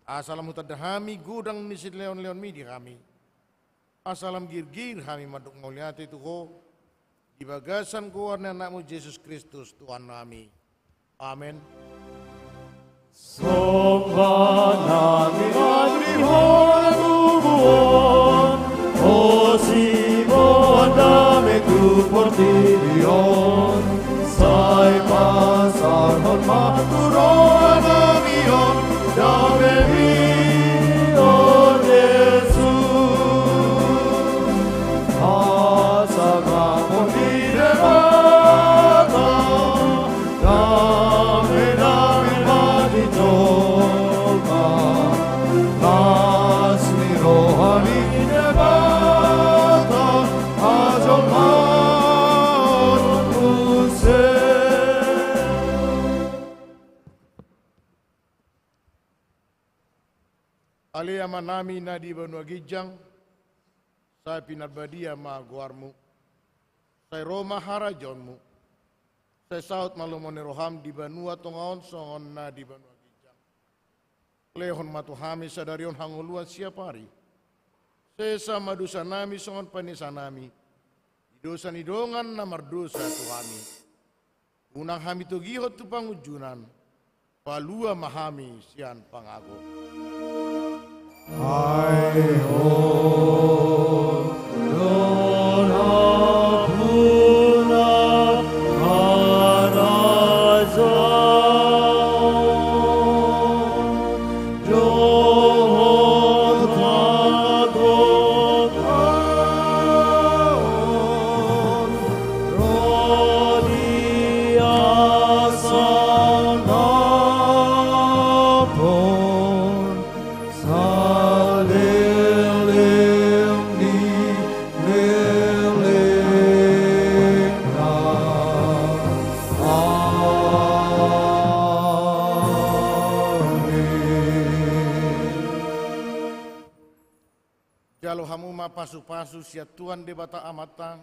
asa lam hutanda hami godang ni silehonlehonmi di hami, asa lam girgir hami mandok mauliate tu Ho di bagasan goar ni Anakmu Jesus Kristus Tuhannami. Amen. Somba nami ma di Ho na tubu on, Ho siboan dame tu portibi on. Sai pasahat ma tu roha nami on damemi, o Jesus. Hasangapon ni Debata, dame, dame ma di jolma. Las ni roha ni Debata, hajolmaon muse. Ale Amanami na di banua ginjang, sai pinarbadia ma goarmu. Sai ro ma harajaonmu. Sai saut ma lomo ni roham di banua tonga on songon na di banua ginjang. Lehon ma tu hami sadari on hangoluan siapari. Sesa ma dosanami songon panesanami di dosa ni dongan na mardosa tu hami. Unang hami togihon tu pangunjunan, palua ma hami sian pangago. Ai Ho do nampuna harajaon dohot hagogoon, ro di hasangapon saleleng ni lelengna. Amen. Jalo hamu ma pasupasu sian Tuhan Debata Amanta,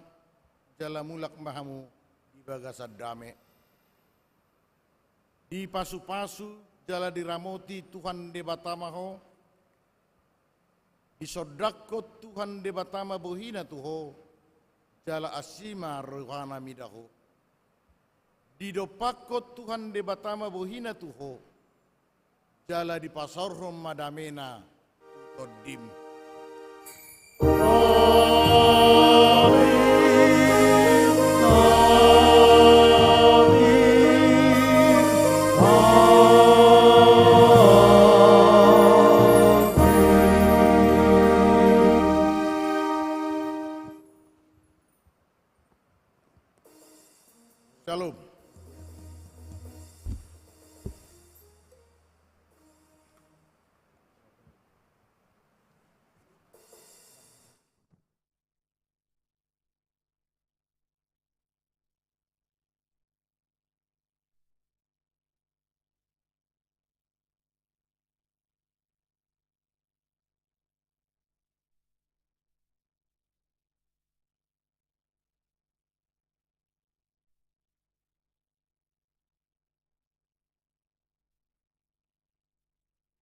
jala mulak ma hamu di bagasan dame. Dipasupasu jala diramoti Tuhan Debata ma ho. Disondangkon Tuhan Debata ma bohina tu ho, jala asi ma rohana mida ho. Didompakkon Tuhan Debata ma bohina tu ho, jala dipasaorhon ma damena tu tondim. Amin, amin, amin. Shalom.